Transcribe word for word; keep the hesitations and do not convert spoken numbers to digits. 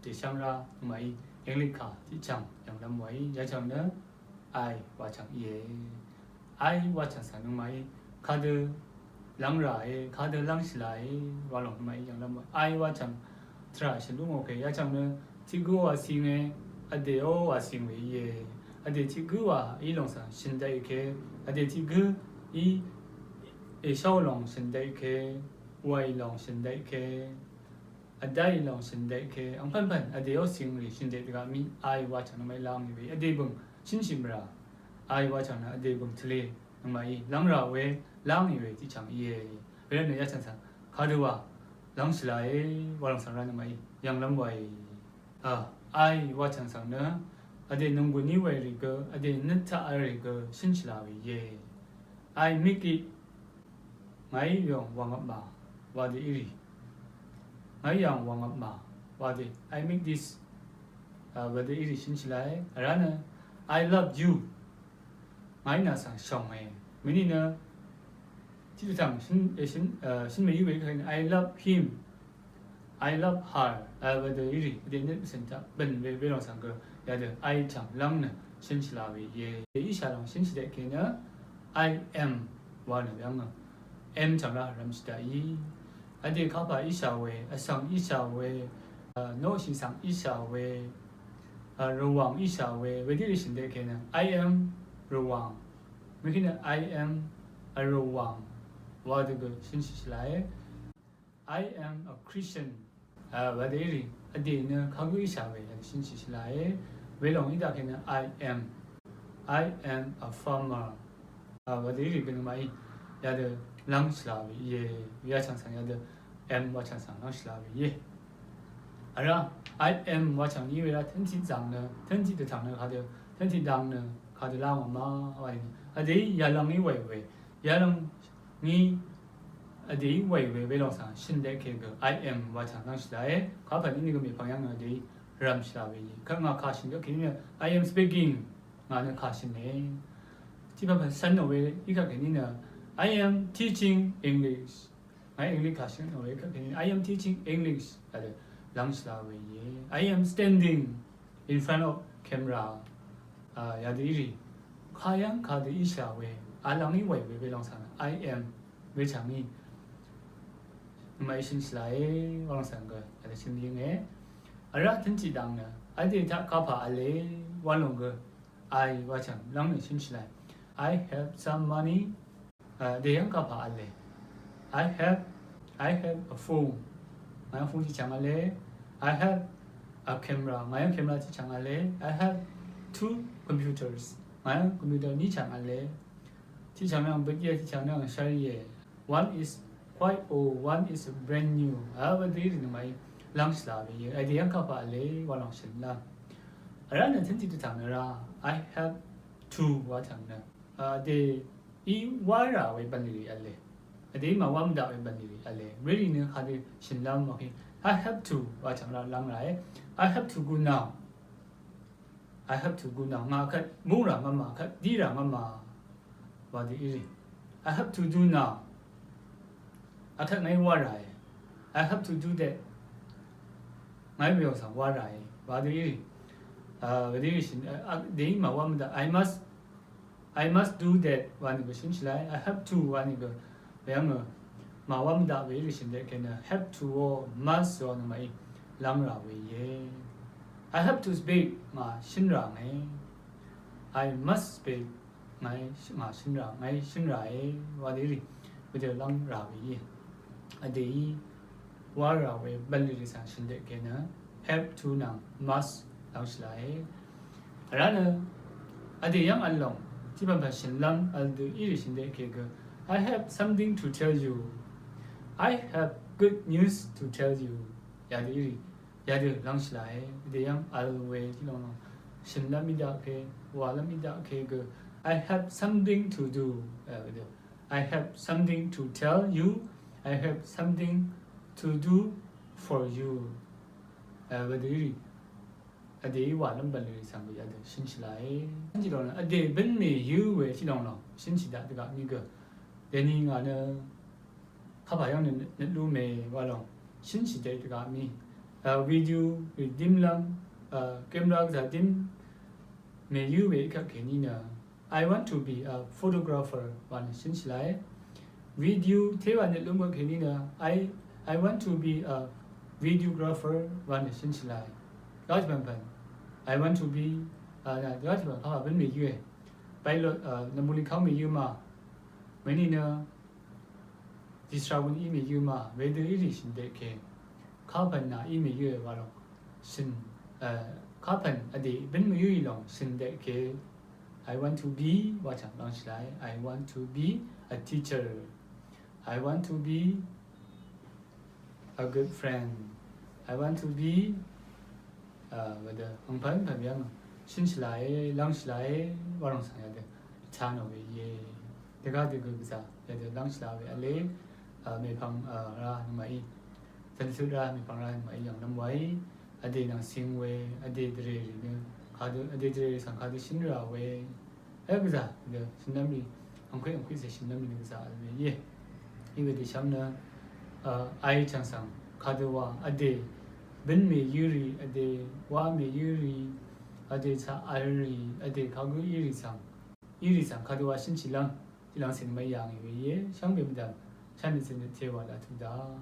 Dèshv́ng rá nøngmaqí English kà tiqchv̀ng yv̀nglv́m wàí yachv̀ng nø I wachv̀ng íe. I wachv̀ng svng nøngmaqí kadø lv́ng ràe, kadø lv́ngshì làe wa lòng nøngmaqí yv̀nglv́m wàí I wachv̀ng tvrà shø̀n lú ngò kè yachv̀ng nø tiq gǿ wà cìnge, vdè ó wà cìng we íe. Vdè tiq gǿ wà í lòng svng shø̀n daqì kè, vdè tiq gǿ í èsháò lòng shø̀n daqì kè, wàì lòng shø̀n daqì kè, vdáì lòng shø̀n daqì kè, angpv̀npv̀n vdè ó cìng rì shø̀n daqì dvgaq mí I wachv̀ng nøngmaqí lv́ngì we vdè bø̀ng shø̀nshì mvrà. I wachv̀ng nø vdè bø̀ng tvlē nøngmaqí lv́ng rà we lv́ngì we tiqchv̀ng íe. Wervtnø yachv̀ng svng kadø wà lv́ngshì làe wa lòng svng rá nøngmaqí yv̀nglv́m wàe. A, I wachv̀ng svng nø vdè nònggùn í wàì rì gø, vdè nøt taq rì gø shø̀nshì là we íe. I make it, ngàí yv̀ng wàngvpmà wa dø í rì. Ngàí yv̀ng wàngvpmà wa dø I make this, a, wa dø í rì shø̀nshì làe. Vrá nø I love you, ngàí nà svng shònge. Mø̀ní nø tiqdvtv̀ng shø̀n, e, shø̀n, e, shø̀n mèí we I love him, I love her, a, wa dø í rì, vdè nøt vsø̀n taq bø̀n we, we lòng svng gø yadø I chv̀ng lv́ng nø shø̀nshì là we íe. Íshà lòng shø̀nshì daqì kè nø I am wa nø yv̀ngø. Am chv̀ng rá vrv̀mshì daqì. Vdè kapà íshà we, vsvng íshà we, a, noqshì svng íshà we, a, rvwàng íshà we, wedø rì shø̀n daqì kè nø I am rvwàng. Mø̀kí nø I am a rvwàng wa dø gø shø̀nshì shì làe. I am a Christian, a, wa dø í rì, vdè nø kagǿ íshà we yadø shø̀nshì shì làe. We lòng í daqì kè nø I am, I am a farmer, a, wa dø í rì gø nøngmaqí yadø lv́ngshì là we íe. Yachv̀ng svng yadø am wachv̀ng svng lv́ngshì là we íe. Vrá I am wachv̀ng í we rá tø̀n tiq zv̀ng nø, tø̀n tiq dvtv̀ng nø kadø, tø̀n tiq dang nø kadø lá ngò ma wa í nø vdèí yalv́ng í wàì we, yalv́ng ngí vdèí wàì we, we lòng svng shø̀n daqì kè gø I am wachv̀ng lv́ngshì làe. Kapv̀n í nø gø mèpvng yv̀ng nø vdèí rv̀mshì là we íe. Kvt ngà kà shø̀n gø kèní nø I am speaking, ngà nø kà shø̀ne. Tiqpv̀n pv̀n cv̀n nò we í kvt kèní nø I am teaching English, ngàí English kà shø̀n nò we í kvt kèní nø I am teaching English, a, lv́ngshì là we íe. I am standing in front of camera, a, yadø í rì. Kayv́ng kadø íshà we, vlv́ng í wàì we, we lòng svng nø I am we chv̀ng í nøngmaqí shø̀nshì làe wa lòng svng gø yadø shø̀n lìnge. Vrá tø̀n tiq dang nø vdè taq kapà v̄le wa lòng gø I wachv̀ng lv́ng nø shø̀nshì làe. I have some money, a, vdè yv́ng kapà v̄le. I have, I have a phone, ngàí phone tiqchv̀ng v̄le. I have a camera, ngàí camera tiqchv̀ng v̄le. I have two computers, ngàí computer ní chv̀ng v̄le. Tiqchv̀ng nø ang bøt íe, tiqchv̀ng nø ang shv́r íe. One is quite old, one is brand new, a, wa dø í rì nøngmaqí lv́ngshì là we íe. Vdè yv́ng kapà v̄le wa lòng shø̀n lv́m. Vrá nø tø̀n tiq dvtv̀ng nø rá I have two wachv̀ng nø, a, vdè í wá rà we bv̀nlì rì v̄le. Vdè í màwá mvdaq we bv̀nlì rì v̄le. Werì nø kadø shø̀n lv́m mvkí. I have two wachv̀ng rá lv́ng ràe. I have to go now, I have to go now, ngà kvt mú rà ngv́mà, kvt dí rà ngv́mà wa dø í rì. I have to do now, akvt ngàí wá ràe. I have to do that, ngàí we lòng svng wá ràe wa dø í rì. A, wa dø í rì shø̀n, a, a, vdè í màwá mvdaq. I must, I must do that wa nø gø shø̀nshì làe. I have to wa nø gø we yv́ng nø màwá mvdaq we í rì shø̀n daqì kè nø have to o must o nøngmaqí lv́ng rà we íe. I have to speak, ngà shø̀n rà ngàe. I must speak, ngàí, ngà shø̀n rà, ngàí shø̀n ràe wa dø í rì. Wedø lv́ng rà we íe. Vdè í wá rà we bv̀nlì rì svng shø̀n daqì kè nø have to nvng must lv́ngshì làe. Vrá nø vdè yv́ng vl lòng tiqpv̀n pv̀n shø̀n lv́m vl dø í rì shø̀n daqì kè gø, I have something to tell you, I have good news to tell you, yadø í rì, yadø lv́ngshì làe. Vdè yv́ng vl we tiq lòng lòng shø̀n lv́m í daqì kè, wà lv́m í daqì kè gø, I have something to do, e, wedø I have something to tell you, I have something to do for you, e, wedø í rì. Vdè í wà lv́m bv̀nlì rì svng gø yadø shø̀nshì làe. Vdè bǿn mèyǿ we tiq lòng lòng shø̀nshì daq dvgaq mì gø, dèni ngà nø kapà yv́ng nø nøt lú mè wa lòng shø̀nshì daq dvgaq mì. Video rì dim lv́ng, camera gvzà dim mèyǿ we í kvt kèní nø, I want to be a photographer wa nø shø̀n shì làe. Video té wa nø lúng kvt kèní nø, I I want to be a videographer wa nø shø̀n shì làe. Dvgá tì pv̀n pv̀n, I want to be, a, dvgá tì pv̀n kà bǿn mèyǿ e. Pilot, a, nv̀mbù lì kóng mèyǿ ma. Mèní nø dìsra wun í mèyǿ ma, wedø í rì shø̀n dèke. Kapv̀n nà í mèyǿ wa lòng shø̀n, a, kapv̀n vdè bǿn mèyǿ í lòng shø̀n dèke. I want to be wa chv̀ng lv́ng shì làe. I want to be a teacher. I want to be a good friend. I want to be, a, wedø angpv̀n pv̀n yv̀ng shø̀n shì làe, lv́ng shì làe wa lòng svng yadø chá nò we íe. Dvgá dø gø gvzà yadø lv́ng shì làe we vle, a, mèpvng, a, ra nøngmaqí, zv̀n tut ra mèpvng ra nøngmaqí yv̀ng lv́m waí, vdè nvng sing we, vdè dvrè rì nø kadø, vdè dvrè rì svng kadø shø̀n rà we. Vgvzà nø shø̀nlv́m rì, angkwe angkwe se shø̀nlv́m rì nø gvzà vl we íe. Í we dèshv́m nø, a, ai chv̀ng svng kadø wa vdè bǿn mèyǿ rì, vdè wa mèyǿ rì, vdè chaq vl rì, vdè kagǿ í rì svng, í rì svng kadø wa shø̀n shì lv́ng, í lv́ng sè nø mvyà ngì we íe. Shvngbe mvdv̀m shvnøt zønøt té wa laq tuq daq.